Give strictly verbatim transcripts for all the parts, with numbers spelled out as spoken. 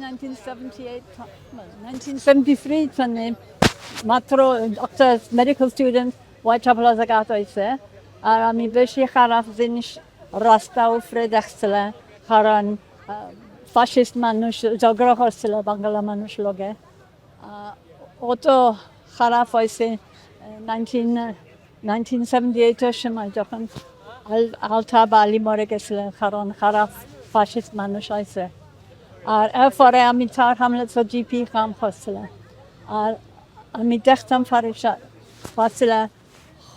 Nineteen seventy eight, nineteen seventy three সনে মাত্র একটা মেডিকেল স্টুডেন্ট হোয়াইট চ্যাপেল জাগাত অইছে। আর আমি বেশি খারাপ জিনিস রাস্তা উপরে দেখছিলাম, কারণ ফাসিস্ট মানুষ ঝগড়া করছিল বাংলা মানুষ লগে। আহ, অত খারাপ অইছে নাইনটিন নাইনটিন সেভেন্টি এইটর সময়, যখন আল আলতাফ আলী মরে গেছিলেন, কারণ খারাপ ফাসিস্ট মানুষ অইছে। আর এরপরে আমি তার হামলাত জিপি কাম করছিলাম। আর আমি দেখতাম পারি সা- পারছিলাম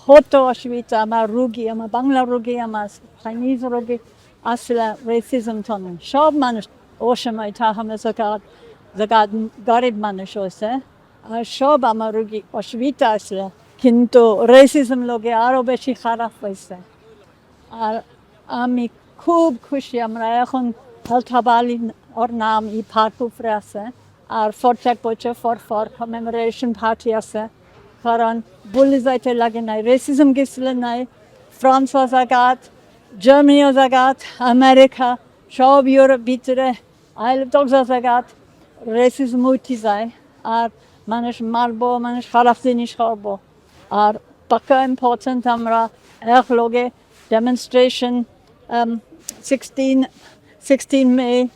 কত অসুবিধা আমার রুগী, আমার বাংলা রুগী, আমার চাইনিজ রুগী আসলে রেসিজম তনে। সব মানুষ ও সময় তার হামলাত জাগাত গরিব মানুষ অইছে। আর সব আমার রুগী অসুবিধা আসলে, কিন্তু রেসিজম লগে আরো বেশি খারাপ অইছে। আর আমি খুব খুশি, আমরা এখন আলতাফ আলী ওর নাম ই পার্ক উপরে আছে। আর প্রত্যেক বছর ফর ফর কমেমোরেশন পার্টি আছে, কারণ ভুলি যাইতে লাগে নাই, রেসিজম গেছিল নাই। ফ্রান্স জাগাত, জার্মানি জাগাত, আমেরিকা, সব ইউরোপ ভিতরে আইল দশ জাগাত রেসিজম উঠি যায়। আর মানুষ মারবো, মানুষ খারাপ জিনিস করবো। আর পাক্কা ইম্পর্টেন্ট আমরা এক লগে ডেমনস্ট্রেশন, সিক্সটিন সিক্সটিন মে,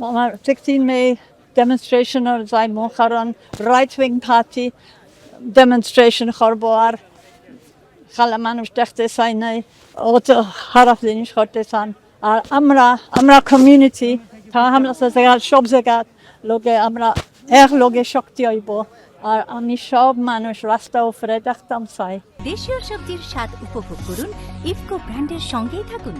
আমার সিক্সটিন মে ডেমনস্ট্রেশনর যাইমু, কারণ রাইট উইং পার্টি ডেমনস্ট্রেশন করবো। আর খালা মানুষ দেখতে চাই নাই, অত খারাপ জিনিস করতে চান। আর আমরা, আমরা কমিউনিটি, তা আমরা সব জায়গা, সব জায়গা লগে আমরা এক লগে শক্তি অইব। আর আমি সব মানুষ রাস্তা উপরে দেখতাম চাই। দেশীয় সবজির স্বাদ উপভোগ করুন। ইফকো ব্র্যান্ডের সঙ্গেই থাকুন।